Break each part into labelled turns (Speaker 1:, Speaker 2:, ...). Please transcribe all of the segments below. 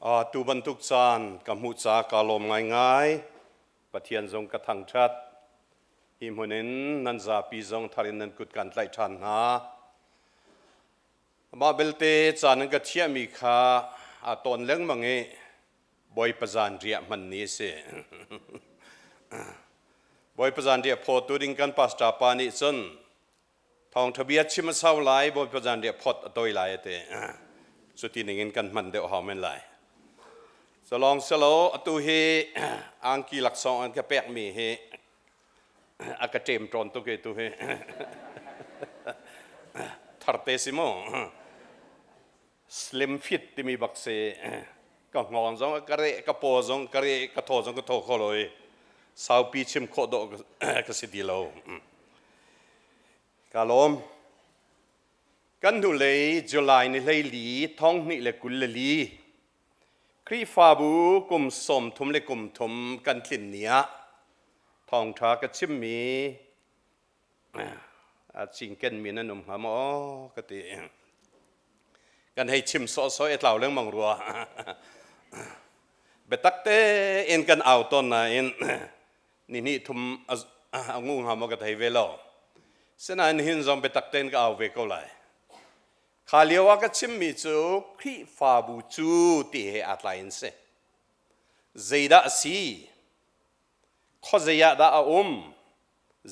Speaker 1: Tu bantuk caan ka hmuh ca kaa lawm ngaingai. Pathian zong ka thangṭhat. Hi hmun in nan zapi zong thar in nan kut kan tlaih ṭhan hna. Mah belte caan nan ka thiahmi kha aa tawn lengmang i Bawipa zan riah hman ni a si. Bawipa zan riah phawtu ding kan pastor pa nih cun Thawngṭha bia chim a sau lai, Bawipa zanriah phot a toi lai a ti. Cuti ning in kan hman deuh hau men lai. Culawng silo atu hi angki laksawng an ka pekmi hi a ka ṭem ṭawn tuk i tu hi tharte si mu. Slim fit timi bak si. Ka hngawng zong ka reh, ka paw zong ka reh, ka thaw zong ka thaw kho lo i saupi chim khawh dawh ka si ti lo. Ka lawm. Kan hnulei July ni 14 2024 Khrihfabu kum 33 kan tlin ni ah thawngṭha ka chimmi a cinkenmi nan um hnga maw ka ti. Kan hei chim sawhsawh i tlau lengmang rua. Biatak tein kan au tawn nain ni hnih thum a ngu hnga maw ka thei ve lo. Sinain hin zong biatak tein ka au ve ko lai. Kha lio ah ka chimmi cu Khrihfabu cu ti he aa tlai in si. Zeidah a si? Khuazei ah dah a um?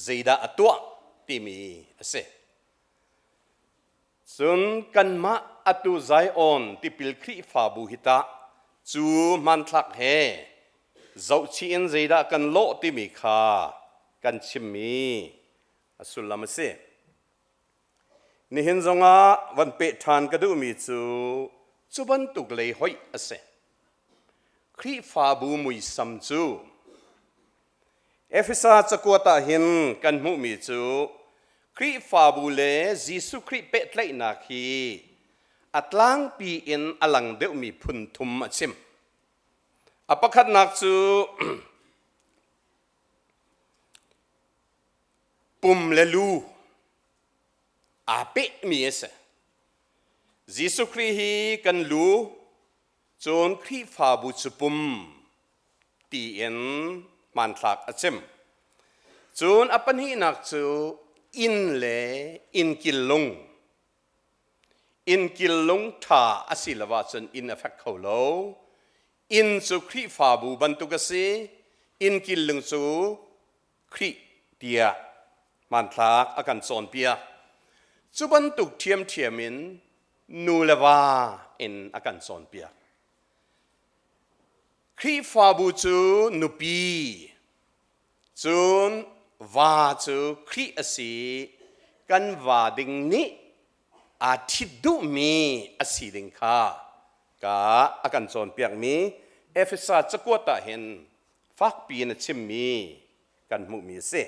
Speaker 1: Zeidah a tuah? timi a si. Cun kanmah atu Zion tipil Khrihfabu hi tah cu hmanthlak he zohchih in zeidah kan lawh timi kha kan chimmi a sullam a si. Nihin zongah van peh ṭhan ka duhmi cu cu bantuk lei hoih a si. Khrihfabu muisam cu Efesa cakuat ah hin kan hmuhmi cu Khrihfabu le Jesuh Khrih pehtlaihnak hi a tlangpi in a lang deuhmi phun thum a chim. A pakhatnak cu pum le lu aa pehmi a si. Jesuh Khrih hi kan lu, cun Khrihfabu cu pum tiin hmanthlak a chim. Cun a pahnihnak cu inn le innkil lung. Innkil lung ṭha a si lo ahcun inn a fek kho lo. Inn cu Khrihfabu bantuk a si. Innkil lung cu Khrih tiah hmanthlak a kan cawnpiak. Cu bantuk ṭhiamṭhiam in nu le va in a kan cawnpiak. Khrihfabu cu nupi, cun va cu Khrih a si. Kan va ding nih aa ṭhit duhmi a si ding kha ka a kan cawnpiakmi Efesa cakuat ah hin fakpi in a chimmi kan hmuhmi a si.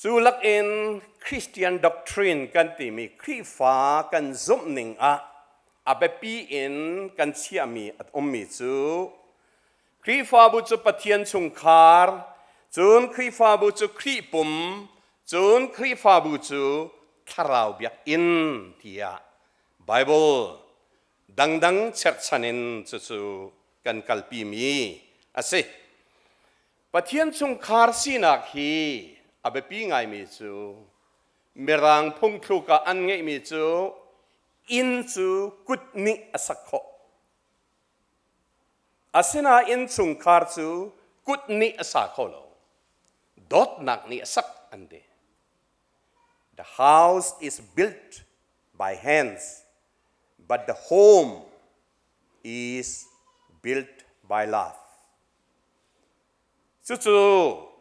Speaker 1: Cu lakin Christian doctrine kan timi Khrihfa kan zumhning ah a biapi in kan chiahmi a ummi cu Khrihfabu cu Pathian chungkhar, cun Khrihfabu cu Khrih pum, cun Khrihfabu cu thlarau biakinn tiah Bible dangdang cherhchan in cucu kan kalpimi a si. Pathian chungkhar sinak hi a biapi ngaimi cu Mirang phungthluk ah an ngeihmi cu inn cu kut nih a sak khawh. Asinain chungkhar cu kut nih a sa kho lo. Dawtnak nih a sak an ti. The house is built by hands, but the home is built by love. Cucu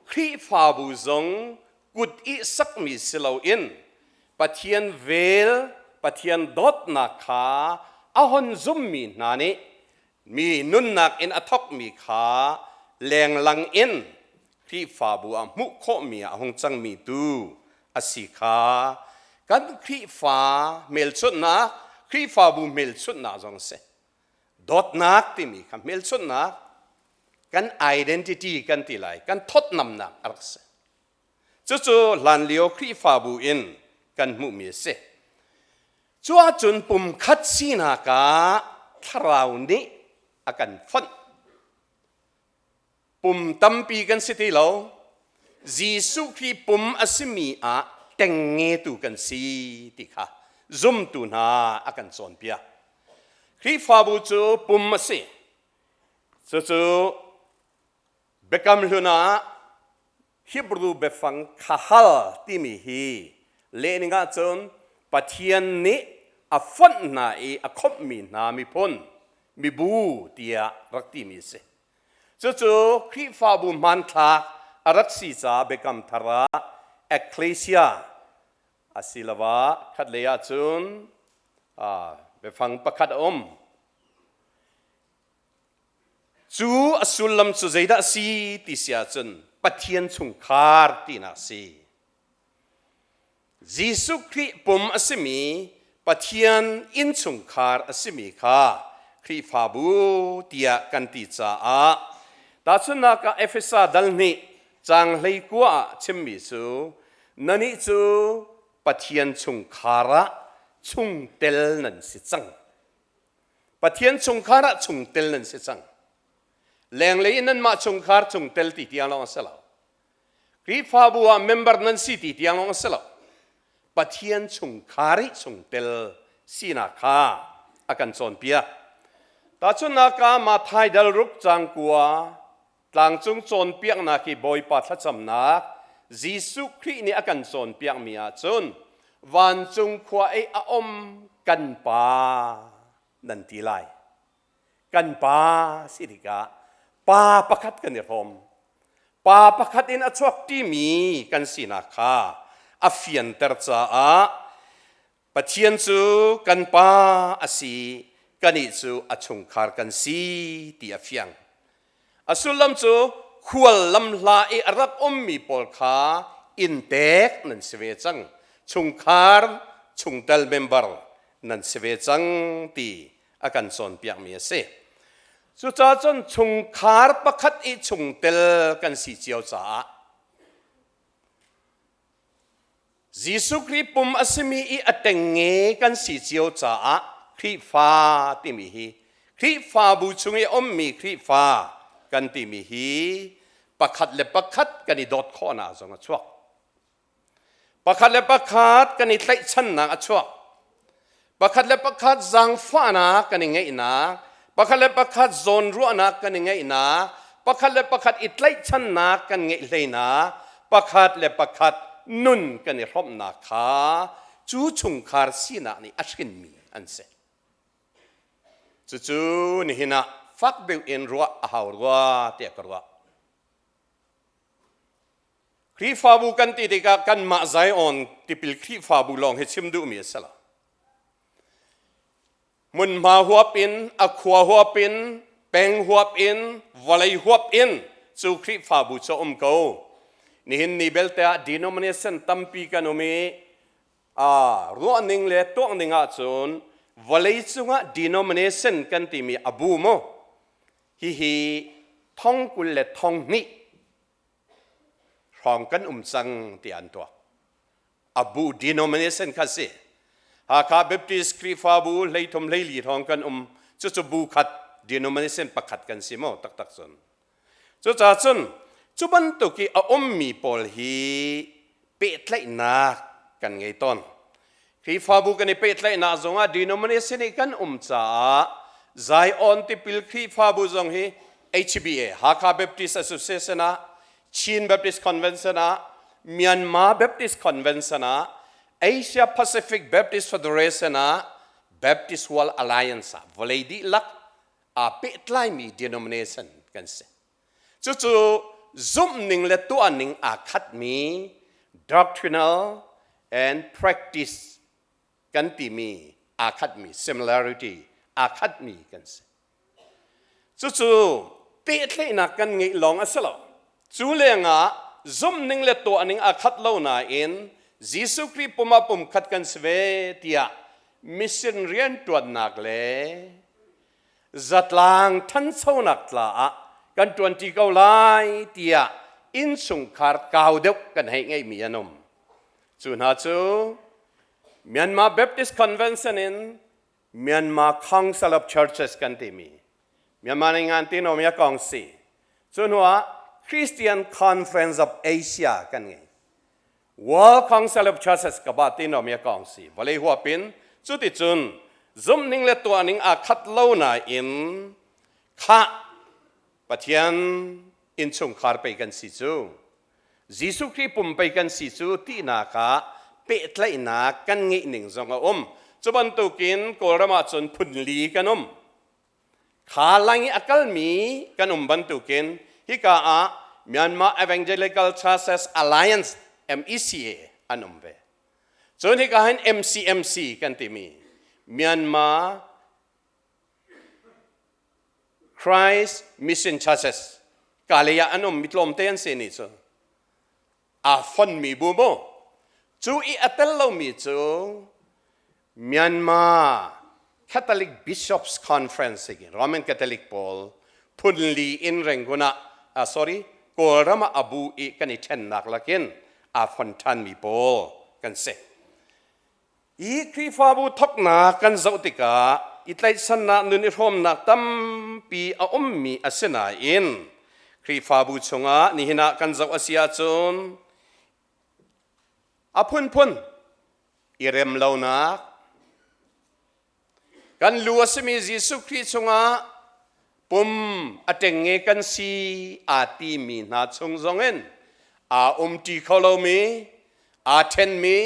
Speaker 1: Khrihfabu zong kut i sakmi si loin Pathian vel, Pathian dawtnak kha a hon zummi hna nih mi nunnak in a thawkmi kha lenglang in Khrihfabu ah hmuh khawhmi ah a hung cangmi tu a si kha kan Khrihfa hmelchunhnak, Khrihfabu hmelchunhnak zong a si. Dawtnak timi kha hmelchunhnak, kan identity kan ti lai, kan thawtnamnak a rak si. Cucu hlanlio Khrihfabu in kan hmuhmi a si. Cu ahcun pumkhat sinak ah Thlarau nih a kan fonh. Pum tampi kan si ti lo. Jesuh Khrih pum a simi ah tengngetu kan si ti kha zumtu hna a kan cawnpiak. Khrihfabu cu pum a si. Cucu Biakam Hlun ah Hebrew biafang khahal timi hi lehning ahcun Pathian nih a fonh hna i a khawmhmi hna miphun, mibu tiah rak timi a si. Cucu Khrihfabu hmanthlak a rak si caah Biakam Thar ah ecclesia asiloah khatlei ahcun biafang pakhat a um. Cu a sullam cu zeidah a si ti si ahcun Pathian chungkhar tinak a si. Jesuh Khrih pum a simi Pathian innchungkhar a simi kha Khrihfabu tiah kan ti caah tahchunhnak ah Efesa dal hnih caang 19 ah chimmi cu nannih cu Pathian chungkhar ah chungtel nan si cang. Pathian chungkhar ah chungtel nan si cang. Lenglei in nanmah chungkhar chungtel ti tiang lawng a si lo. Khrihfabu ah member nan si ti tiang lawng a si lo. Pathian chungkhar i chungtel sinak kha a kan cawnpiak. Tahchunhnak ah Matthai dal ruk caang kua tlangcung cawnpiaknak hi Bawipa thlacamnak Jesuh Khrih nih a kan cawnpiakmi ahcun vancung khua i a um kan Pa nan ti lai. Kan Pa si tikah pa pakhat kan i hrawm. Pa pakhat in a chuak ṭimi kan sinak kha a fianter caah Pathian cu kan Pa a si, kannih cu a chungkhar kan si ti a fiang. A sullam cu khual lamhla i a rak ummi pawl kha inntek nan si ve cang, chungkhar chungtel member nan si ve cang ti a kan cawnpiakmi a si. Cucaah cun chungkhar pakhat i chungtel kan si cio caah Jesuh Khrih pum a simi i a tengnge kan si cio caah Khrihfa timi hi Khrihfabu chung i a ummi Khrihfa kan timi hi pakhat le pakhat kan i dawt khawhnak zong a chuak. Pakhat le pakhat kan i tlaihchannak a chuak. Pakhat le pakhat zaangfahnak kan i ngeihnak, pakhat le pakhat zawnruahnak kan i ngeihnak, pakhat le pakhat i tlaihchannak kan ngeih hleinak, pakhat le pakhat nun kan i hrawmhnak kha cu chungkhar sinak nih a hrinmi an si. Cucu nihin ah fak deuh in ruah a hau rua tiah ka ruah. Khrihfabu kan ti tikah kanmah Zion tipil Khrihfabu lawng hi chim duhmi a si lo. Hmunhma huap in, a khua huap in, peng huap in, vawlei huap in cu Khrihfabu cu a um ko. Nihin ni belte ah denomination tampi kan um i ruahning le tuakning ahcun vawlei cungah denomination kan timi a bu mu. Hihi thong kul le thong hnih hrawng kan um cang tiah an tuak. A bu denomination kha si. Hakha Baptist Khrihfabu 33 14 hrawng kan um. Cucu bu khat denomination pakhat kan si maw taktak cun. Cucaah cun cu bantuk i a ummi pawl hi pehtlaihnak kan ngei tawn. Khrihfabu kan i pehtlaihnak zongah denomination i kan um caah Zion Tipil Khrihfabu zong hi HBA Hakha Baptist Association ah Chin Baptist Convention ah Myanmar Baptist Convention ah Asia Pacific Baptist Federation ah Baptist World Alliance ah vawlei dihlak aa pehtlaimi denomination kan si. Cucu zumhning le tuahning aa khatmi doctrinal and practice kan timi aa khatmi similarity aa khatmi kan si. Cucu pehtlaihnak kan ngeih lawng a si lo. Cu lengah zumhning le tuahning aa khat lo nain Jesuh Khrih pum ah pumkhat kan si ve tiah mission rianṭuannak le zatlang ṭhanchonak tla ah kan ṭuanṭi ko lai tiah innchungkhar kau deuh kan hei ngeihmi an um. Cu hna cu Myanmar Baptist Convention in Myanmar Council of Churches kan timi Myanmar Ningan Tinomia Kongsi cu hnuah Christian Conference of Asia kan ngei. World Council of Churches ka ba tinomia kongsi vawlei huapin cuticun zumhning le tuahning aa khat lo nain khah Pathian innchungkhar pei kan si cu Jesuh Khrih pum pei kan si cu tinak ah pehtlaihnak kan ngeih ning zong a um. Cu bantukin Kawlram ah cun phun li kan um. Kha lang i a kalmi kan um bantukin hika ah Myanmar Evangelical Churches Alliance MECA an um ve. Cun hika hin MCMC kan timi Myanmar Christ Mission Churches kalei ah an um mi tlawmte an si ni cu aa fonmi bu mu cu i a tel lomi cu Myanmar Catholic Bishops Conference Roman Catholic pawl phunli in Rangoon ah sorry Kawlram ah abu i kan i ṭhennak lakin aa fon ṭhanmi pawl kan si. Hi Khrihfabu thawknak kan zoh tikah i tlaihsannak nun i hrawmnak tampi a ummi a si nain Khrihfabu chungah nihin ah kan zoh a si ahcun a phunphun i rem lonak kan lu a simi Jesuh Khrih chungah pum a ṭengnge kan si aa timi hna chung zongin aa umṭi kho lomi aa ṭhenmi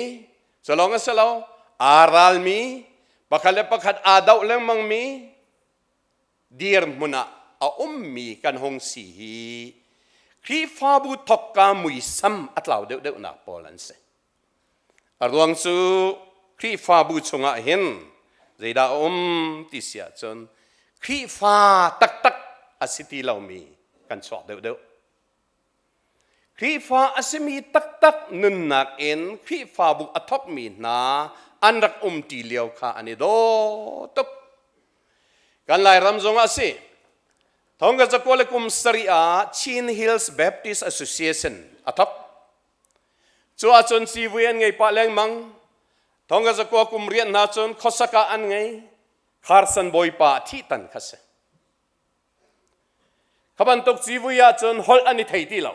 Speaker 1: cu lawng a si lo aa ralmi pakhat le pakhat aa doh lengmangmi dirhmun ah a ummi kan hung si hi Khrihfabu thokka muisam a tlau deuhdeuhnak pawl an si. A ruang cu Khrihfabu chungah hin zeidah a um ti si ahcun Khrihfa taktak a si ti lomi kan chuak deuhdeuh. Khrihfa a simi taktak nunnak in Khrihfabu a thawkmi hna an rak umṭi lio kha an i daw tuk. Kan Lairam zongah a si. Thong ka zakua le kum sarih ah Chin Hills Baptist Association a thawk. Cu ahcun civui an ngei pah lengmang. Thong ka zakua kum rian hna cun khuasak ah an ngei. Kharsan bawipa thih tan kha si. Kha bantuk civui ahcun holh an i thei ti lo.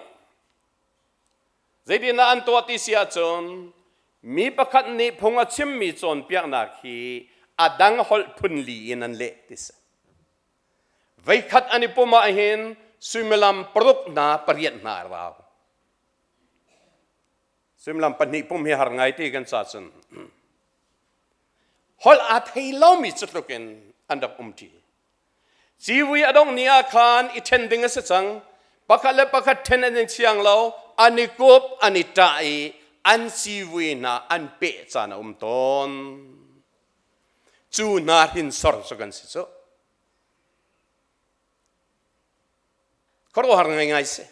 Speaker 1: Zeitindah an tuah ti si ahcun mi pakhat nih phung a chimmi cawnpiaknak hi a dang holh phun li in an leh ti si. Veikhat an i pum ahhin suimilam paruk hna pariat hna a rau. Suimilam pahnih pum hi har ngai ti kan ca cun holh aa thei lomi cu tluk in an rak um ṭi. Civui a dongh ni ah khan i ṭhen ding a si cang. Pakhat le pakhat ṭhen an in siang lo, an i kup, an i ṭah i an civui hna an peh caan a um tawn. Cu hna hrinsor cu kan si cu. Khuaruahhar ngaingai si.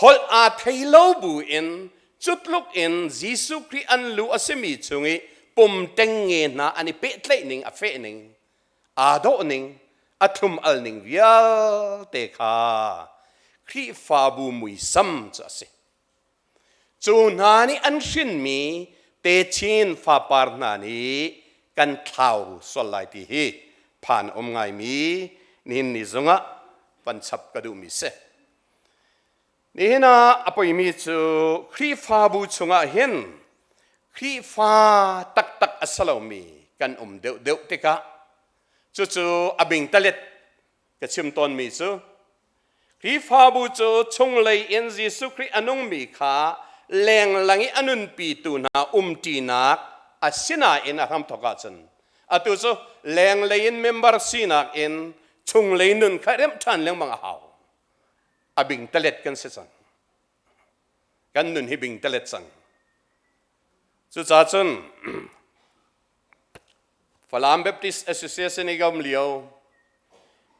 Speaker 1: Holh aa thei lo bu in cutluk in Jesuh Khrih an lu a simi chung i pum ṭengnge hna an i pehtlaih ning a feh ning, aa dawh ning, a thlum al ning vialte kha Khrihfabu muisam cu a si. Cu hna nih an hrinmi techin fapar hna nih kan thlau sual lai ti hi phan a um ngaimi nihin ni zungah van chap ka duhmi si. Nihin ah a poimi cu Khrihfabu chungah hin Khrihfa taktak a si lomi kan um deuhdeuh tikah cucu a bingtalet ka chim tawnmi cu Khrihfabu cu chunglei in Jesuh Khrih a nungmi kha lenglang i a nunpitu hna umṭinak a sinain a hramthawk ahcun atu cu lenglei in member sinak in chunglei nun kha remh ṭhan lengmang a hau. A bingtalet kan si cang. Kan nun hi bingtalet cang. Cucaah cun Falam Baptist Association i ka um lio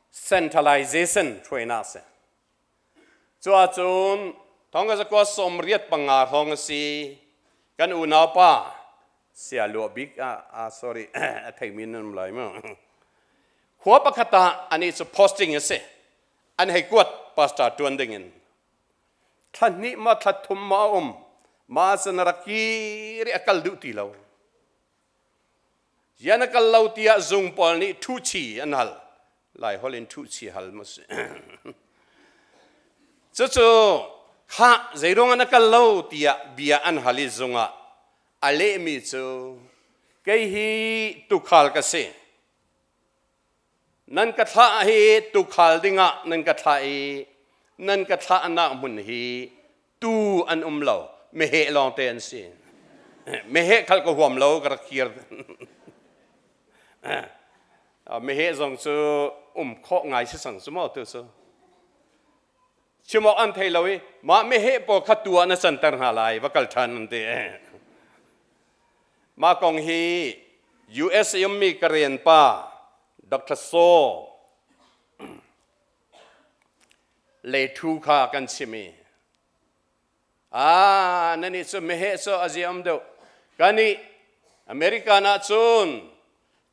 Speaker 1: centralization hruainak si. Cu ahcun thong ka zakua 85 hrawng a si. Kan unau pa sia lua bik ah, ah sorry a theimi nan um lai mu. Khua pakhat ah ani cu posting a si. An hei kuat pastor tuan ding in. Thla hnih ma thla thum ma a um. Ma cun a rak kir i a kal duh ti lo. Ziah na kal lo tiah zung pawl nih ṭhuchi an hal. Lai holh in ṭhuchi hal maw si. Cucu khah zeiruangah na kal lo tiah bia an hal i zung ah a lehmi cu kei hi tuukhal ka si. Nan ka thlah hi tuukhal dingah nan ka thlah i nan ka thlahnak hmun hi tuu an um lo, meheh lawngte an si. Meheh khal ka huam lo, ka rak kir. Meheh zong cu um khawh ngai si sang cu maw tu cu. Chim awk an thei lo i mah meheh pawl kha tu ah na canter hna lai, va kal ṭhan an ti. Mah kong hi US i ummi ka rian pa Dr. Saw Lethu kha kan chim i ah nan nih cu meheh cu a zia um deuh kan i American ah cun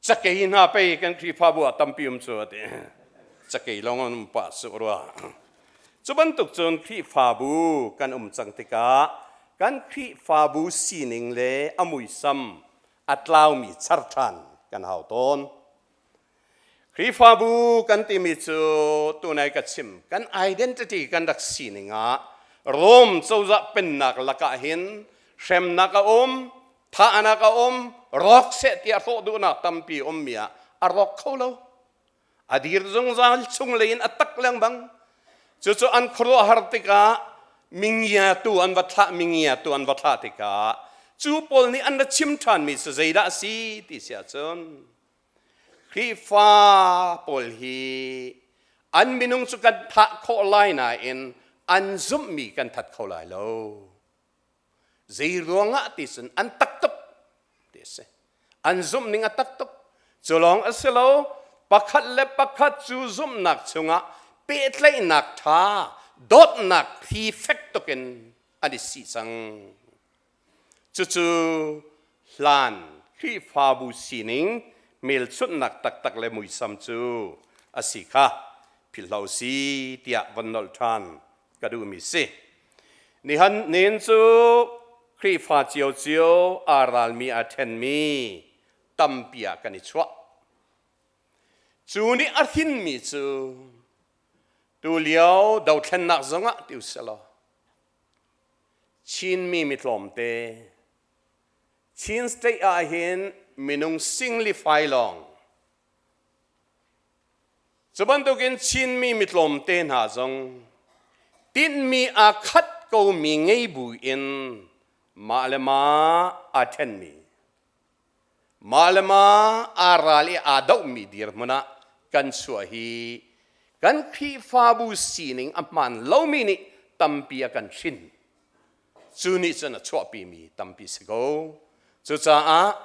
Speaker 1: cakei hna pei kan Khrihfabu ah tampi um cu a ti. Cakei lawng an um pah suh rua. Cu bantuk cun Khrihfabu kan um cang tikah kan Khrihfabu sining le a muisam a tlaumi char ṭhan kan hau tawn. Khrihfabu kan timi cu tunai ka chim kan identity kan rak sining ah Rom cozah pennak lakah hin hremnak a um, thahnak a um, rawk seh tiah hrawh duhnak tampi ummi ah a rawk kho lo. A dir zungzal chung lei in a tak lengmang. Cucu an khuaruahhar tikah mingiatu an va thlah, mingiatu an va thlah tikah cu pawl nih an ra chim ṭhanmi cu zeidah a si ti si ahcun Khrihfa pawl hi an minung cu kan thah khawh lai nain an zumhmi kan that kho lai lo. Zei ruangah ti cun an tak tuk ti a si. An zumh ning a tak tuk. Cu lawng a si lo, pakhat le pakhat cu zumhnak chungah pehtlaihnak ṭha, dawtnak thli fek tukin an i sih cang. Cucu hlan Khrihfabu sining hmelchunhnak taktak le muisam cu a si kha philhlo si tiah von nolh ṭhan ka duhmi si. Nihan nin cu Khrihfa ciocio aa ralmi aa ṭhenmi tampi ah kan i chuah. Cu nih a hrinmi cu tulio dothlennak zongah ti usih Chinmi mi tlawmte Chin state ah hin minung singli fai lawng Cu bantukin Chinmi mitlawmte hna zong tinhmi aa khat komi ngei buin mah le mah aa ṭhenmi, mah le mah aa ral i aa dohmi dirhmun ah kan chuah hi kan Khrihfabu sining a hmaan lomi nih tampi a kan hrin. Cu nih cun a chuahpimi tampi si ko. Cucaah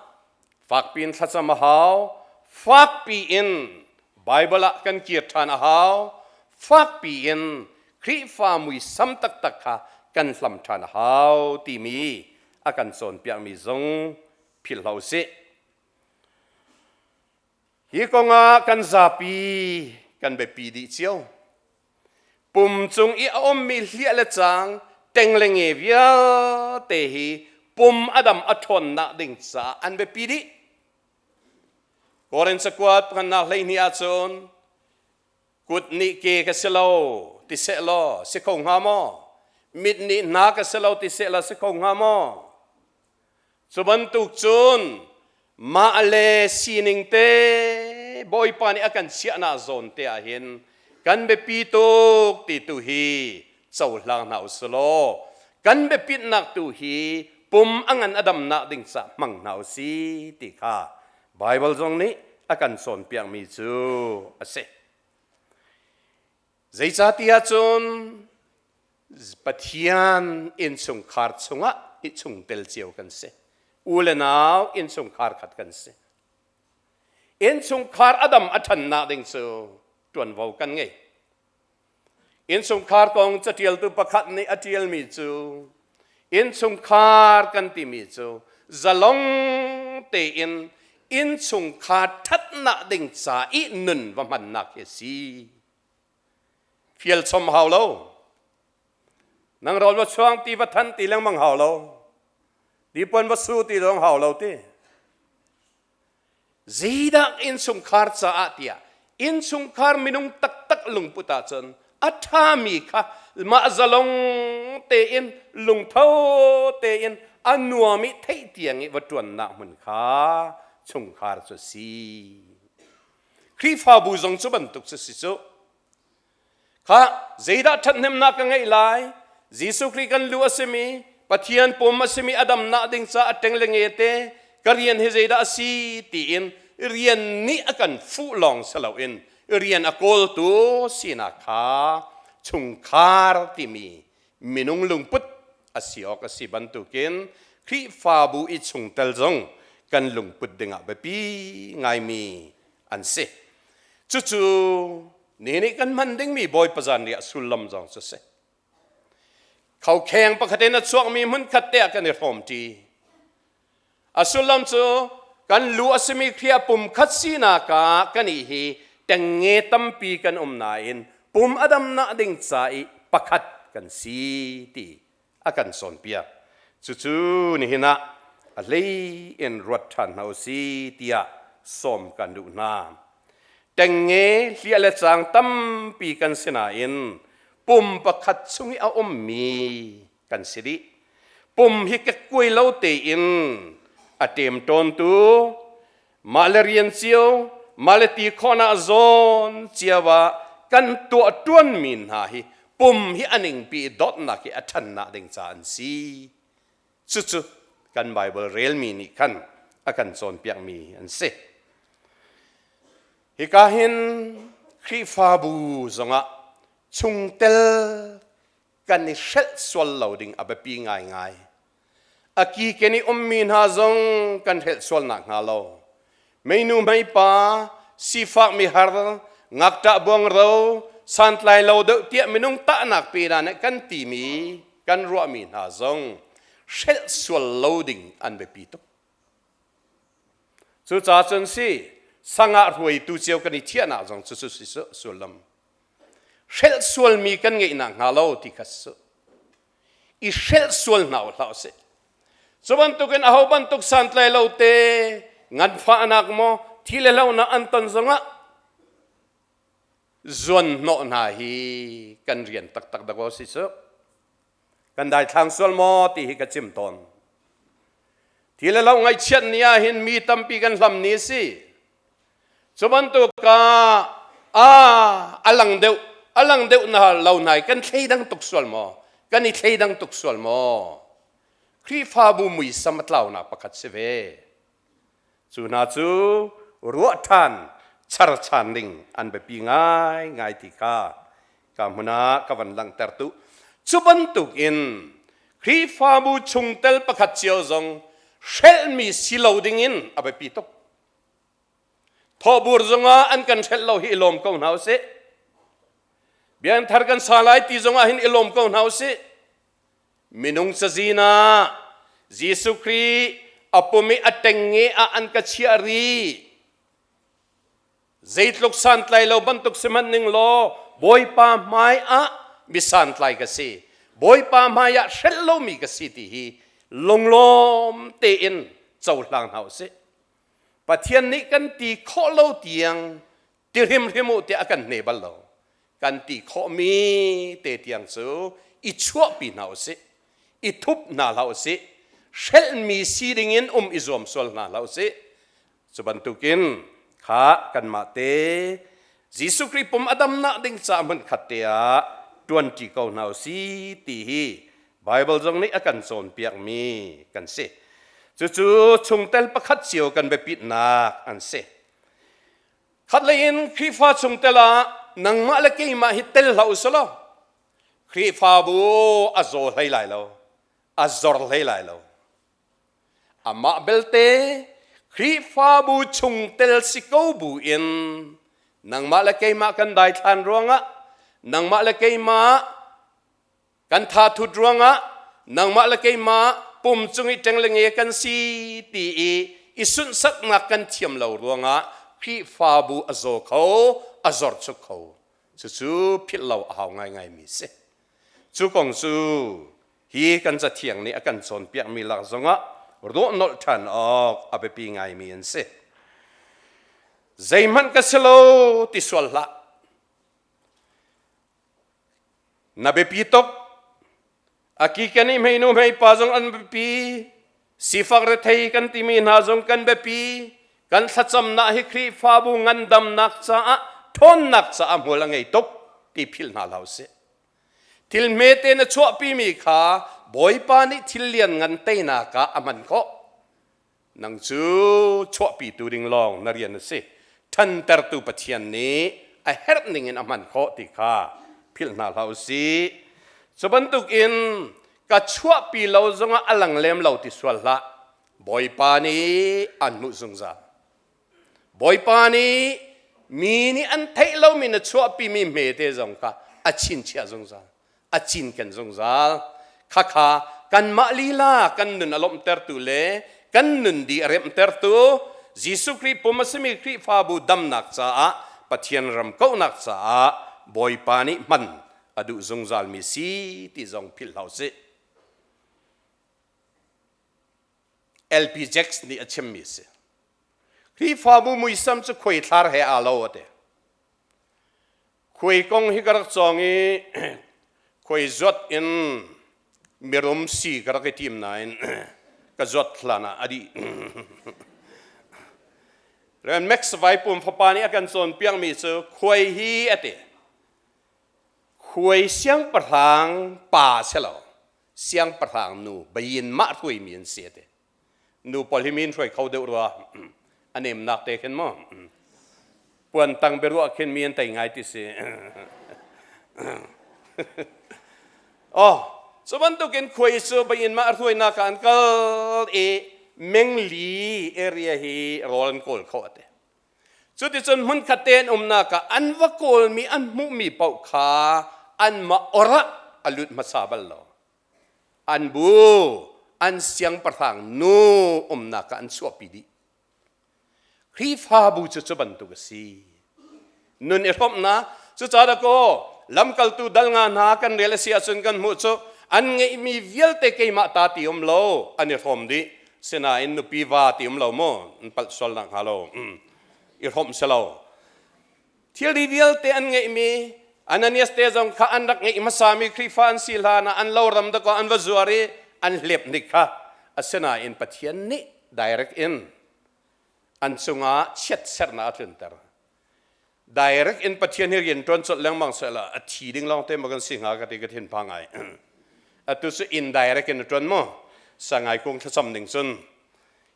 Speaker 1: fakpi in thlacam a hau, fakpi in Baibal ah kan kir ṭhan a hau, fakpi in Khrihfa muisam taktak kha kan hlam ṭhan a hau timi a kan cawnpiakmi zong philhlo sih. Hi kongah kan zapi kan biapi dih cio. Pum cung i a ummi hliah le caang teng le nge vialte hi pum a dam a ṭhawnnak ding caah an biapi dih. Korin cakuat pakhatnak 12 ahcun kut nih ke ka si lo ti seh law si kho hnga maw? Mit nih hna ka si lo ti seh law si kho hnga maw? Cu bantuk cun mah le sining te Bawipa nih a kan chiahnak zawn te ah hin kan biapi tuk ti tu hi cohlang hna u law kan biapitnak tu hi pum a ngan a damnak ding ca hmang hna u si ti kha Baibal zong nih a kan cawnpiakmi cu a si. Zeicahtiah cun Pathian innchungkhar chungah i chungtel cio kan si. U le nau innchungkhar khat kan si. Innchungkhar a dam a ṭhannak ding cu ṭuanvo kan ngei. Innchungkhar kong caṭialtu pakhat nih a ṭialmi cu innchungkhar kan timi cu zalong tein innchungkhar ṭhatnak ding ca i nun va hmannak hi a si. Fial chom hau lo. Nang rawl va chuang ti va than ti lengmang hau lo. Ti puan va su ti zong hau lo ti. Zeidah innchungkhar caah tiah innchungkhar minung taktak lungput ahcun a ṭhami kha mah zalong tein lungtho tein a nuam i theih tiang i va ṭuannak hmun kha chungkhar cu a si. Khrihfabu zong cu bantuk cu si cu. Kha zeidah ṭhathnemnak ka ngeih lai? Jesuh Khrih kan lu a simi, Pathian pum a simi a damnak ding caah a ṭeng le nge te ka rian hi zeidah a si tiin rian nih a kan fuh lawng si loin rian a kawltu sinak kha chungkhar timi minung lungput a si awk a si bantukin Khrihfabu i chungtel zong kan lungput dingah biapi ngaimi an si. Cucu ni nih kan hman dingmi Bawipa zanriah sullam zong cu si. Khokheng pakhat in a chuakmi hmunkhat te ah kan i hrawmṭi. A sullam cu kan lu a simi Khrih pum khat sinak ah kan i hi tengnge tampi kan um nain pum a damnak ding ca i pakhat kan si ti a kan cawnpiak. Cucu nihin ah a hlei in ruat ṭhan hna u si tiah sawm kan duh hna. Tengnge hliah le cang tampi kan si nain pum pakhat chung i a ummi kan si dih. Pum hi kekkuai lo tein a ṭemṭawntu mah le rian cio, mah le ti khawhnak zawn cio ah kan tuah ṭuanmi hna hi pum hi a ningpi i dawtnak hi a ṭhannak ding ca an si. Cucu kan Baibal relmi nih khan a kan cawnpiakmi an si. Hika hin Khrihfabu zongah chungtel kan i hrelh sual lo ding a biapi ngaingai. A kiken i ummi hna zong kan hrelh sual nakhnga lo. Meinu meipa, sifak mihar, ngakṭah buangro, santlai lo deuh tiah minung tahnak pe hna nih kan timi, kan ruahmi hna zong hrelh sual lo ding an biapi tuk. Cucaah cun si, sangah hruaitu cio kan i thiahnak zong cucu si sullam. Hrelh sualmi kan ngeih nakhnga lo ti kha si. I hrelh sual hna u hlah usih. Cu bantukin aho bantuk santlai lo te nganfahnak maw thi le lohnak an ton zongah zuan hnawh hna hi kan rian taktak dak si cu. Kan daithlang sual maw ti hi ka chim tawn. Thi le lo ngaihchiat ni ah hin mi tampi kan hlam ni a si. Cu bantuk ah a lang deuh a lang deuh na lo nai kan thleidang tuk sual maw? Kan i thleidang tuk sual maw? Khrihfabu muisam a tlaunak pakhat si ve. Cu hna cu ruah ṭhan, charchan ding an biapi ngaingai ti kha ka hmun ah ka van langhter tu. Cu bantukin Khrihfabu chungtel pakhat cio zong hrelhmi si lo dingin a biapi tuk. Thawhbur zongah an kan hrelh lo hi i lawm ko hna usih. Biakinn thar kan sa lai ti zongah hin i lawm ko hna usih. Minung cazin ah Jesuh Khrih a pum i a ṭengnge ah an ka chiah rih. Zeitluk santlai lo bantuk sihmanh ning law Bawipa hmai ah mi santlai ka si. Bawipa hmai ah hrelh lomi ka si ti hi lunglawm tein cohlang hna usih. Pathian nih kan ti khawh lo tiang ti hrimhrim u tiah a kan hne bal lo. Kan ti khawhmi te tiang cu i chuahpi hna usih, i thup hna hlah usih, hrelhmi si dingin um i zuam sual hna hlah usih. Cu bantukin kha kanmah te Jesuh Khrih pum a damnak ding ca hmunkhat te ah ṭuanṭi ko hna usih ti hi Baibal zong nih a kan cawnpiakmi kan si. Cucu chungtel pakhat cio kan biapitnak an si. Khatlei in Khrihfa chungtel ah nangmah le keimah hi tel hlah u selaw Khrihfabu a zaw hlei lai lo, a zor hlei lai lo. Amah belte Khrihfabu chungtel si ko bu in nangmah le keimah kan daithlan ruangah nangmah le keimah Kan thathut ruangah nangmah le keimah pum cung i ṭeng le nge kan si ti i i sunhsaknak kan thiam lo ruangah Khrihfabu a zaw kho, a zorchuk kho. Cucu philh lo a hau ngaingaimi si. Cu kong cu hi kan cathiang nih a kan cawnpiakmi lak zongah ruah nolh ṭhan awk a biapi ngaimi an si. Zeihmanh ka si lo ti sual hlah. Na biapi tuk. A kiken i hmeinu hmeipa zong an biapi. Sifak rethei kan timi hna zong kan biapi. Kan thlacamnak hi Khrihfabu ngandamnak caah ṭhawnnak caah hmual a ngei tuk ti philh hna hlah usih. Thil hmete na chuahpimi kha Bawipa nih thil lianngan teinak ah a hman khawh. Nang cu chuahpitu ding lawng na rian a si. Ṭhantertu Pathian nih a herh ningin a hman khawh ti kha philh hna hlah u sih. Cu bantukin ka chuahpi lo zongah a lang lem lo ti sual hlah. Bawipa nih an hmuh zungzal. Bawipa nih mi nih an theih lomi na chuahpimi hmete zong kha a chinchiah zungzal. A cinken zungzal. Khakha kanmah lila kan nun a lawmhtertu le kan nun di a remhtertu Jesuh Khrih pum a simi Khrihfabu damnak caah Pathian ram kauhnak caah Bawipa nih hman a duh zungzalmi si ti zong philh hlah usih. LP Jacks nih a chimmi a si. Khrihfabu muisam cu khuaithlar he aa lo a ti. Khuai kong hi ka rak cawng i khuai zuat in mirum si ka rak i tim nain ka zuat hlan ah a dih. Ren Max Vaipum fapa nih a kan cawnpiakmi cu khuai hi a ti. Khuai siangpahrang pa si lo, siangpahrang nu bayin mah hruaimi an si a ti. Nu pawl hi min hruai kho deuh rua. A nemnak te khin mu. Puan tang biaruah khin mi an tei ngai ti si. Oh, cu bantukin khuai cu bayin mah hruainak ah an kal i mengli area hi rawl an kawl kho ate. Cuticun hmunkhat te an umnak ah an va kawlmi an hmuhmi paoh kha anmah or ah a lut hmasa bal lo. An bu an siangpahrang nu umnak ah an chuahpi dih. Khrihfabu cu cu bantuk a si. Nun i hrawmhnak cucaah kaw lamkaltu dal nga hna kan rel a si ahcun kan hmuh cu an ngeihmi vialte keimah ta ti um lo an i hrawm dih. Sinain nupi va ti um lo mu an palh sual nak hnga lo i hrawmh si lo. Thilri vialte an ngeihmi Ananias te zong kha an rak ngeih hmasami Khrihfa an si hlan ah an loram dakaw an va zuar i an hlep hnik kha asinain Pathian nih direct in an cungah chiatserhnak a tlunter. Direct in Pathian hi rian ṭuan colh lengmang sehla a thi ding lawng te maw kan si hnga ka ti ka thinphang ngai. Atu cu indirect in a ṭuan mu. Sangai kung thlacam ning cun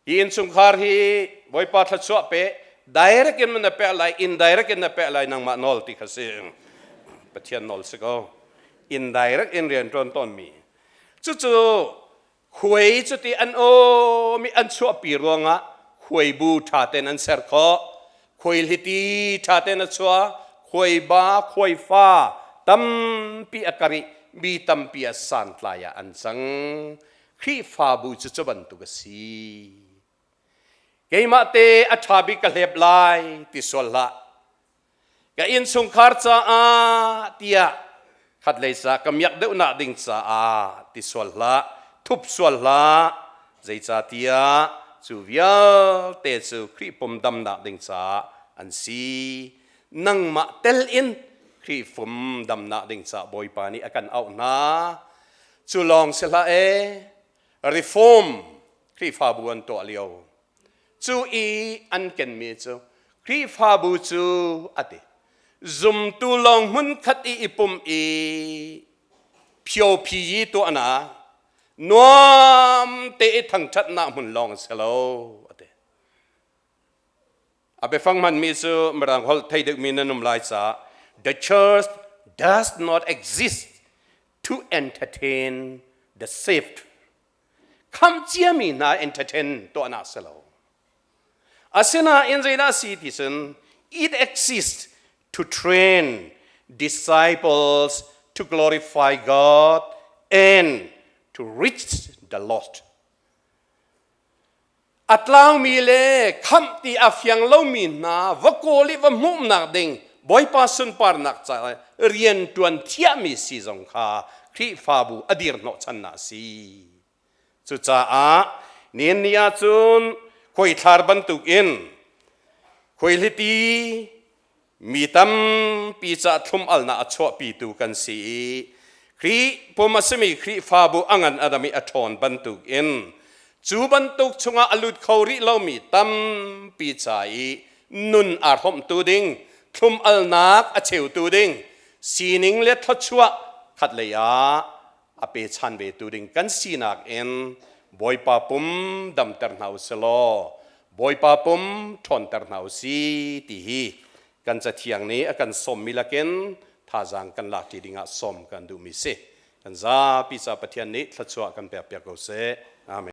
Speaker 1: Hi innchungkhar hi Bawipa thluachuah pe direct in na pek lai indirect in na pek lai nangmah nawl ti kha si Pathian nawl si ko indirect in rian ṭuan tawnmi cucu khuai cuti an um i an chuahpi ruangah khuai bu ṭha tein an ser khawh khuai hliti ṭha tein a chuah khuai ba khuai fa tampi a karih mi tampi a santlai ah an cang Khrihfabu cu cu bantuk a si. Keimah te a ṭha bik ka hlep lai ti sual hlah. Ka innchungkhar caah tiah khatlei ca ka miak deuhnak ding caah ti sual hlah, thup sual hlah. Zeicahtiah cu vialte cu Khrih pum damnak ding caah an si. Nangmah tel in Khrih pum damnak ding caah Bawipa nih a kan auh hna. Cu lawng si hlah e, reform Khrihfabu an tuah lio. Cu i an kenmi cu Khrihfabu cu a ti. Zumtu lawng hmunkhat i i pum i phio-phi yi tuahnak nuam te i thangṭhatnak hmun lawng a si lo a ti. A biafang hmanmi cu Mirang holh thei deuhmi nan um lai caah the church does not exist to entertain the saved. Khamh ciami hna entertain tuahnak si lo. Asinain zeidah si ti cun it exists to train disciples to glorify God and to reach the lost. A tlaumi le khamh ti a fiang lomi hna va kawl i va hmuhnak ding Bawipa sunparnak caah rian ṭuan thiahmi si zong kha Khrihfabu a dir hnawhchannak a si. Cucaah nihin ni ahcun khuaithlar bantukin. Khuaihliti mi tampi ca thlum alnak a chuahpitu kan si i Khrih pum a simi Khrihfabu a ngan a dam i a ṭhawn bantuk in cu bantuk chungah a lut kho rih lomi tampi ca i nun aa hrawmhtu ding, thlum alnak a cheutu ding, sining le thluachuah khatlei ah a pechan ve tu ding kan sinak in Bawipa pum damter hna u law Bawipa pum ṭhawnter hna u si ti hi kan cathiang nih a kan sawmmi lakin thazaang kan lak ṭi dingah sawm kan duhmi si. Kan zapi ca Pathian nih thluachuah kan pek piak ko seh. Amen.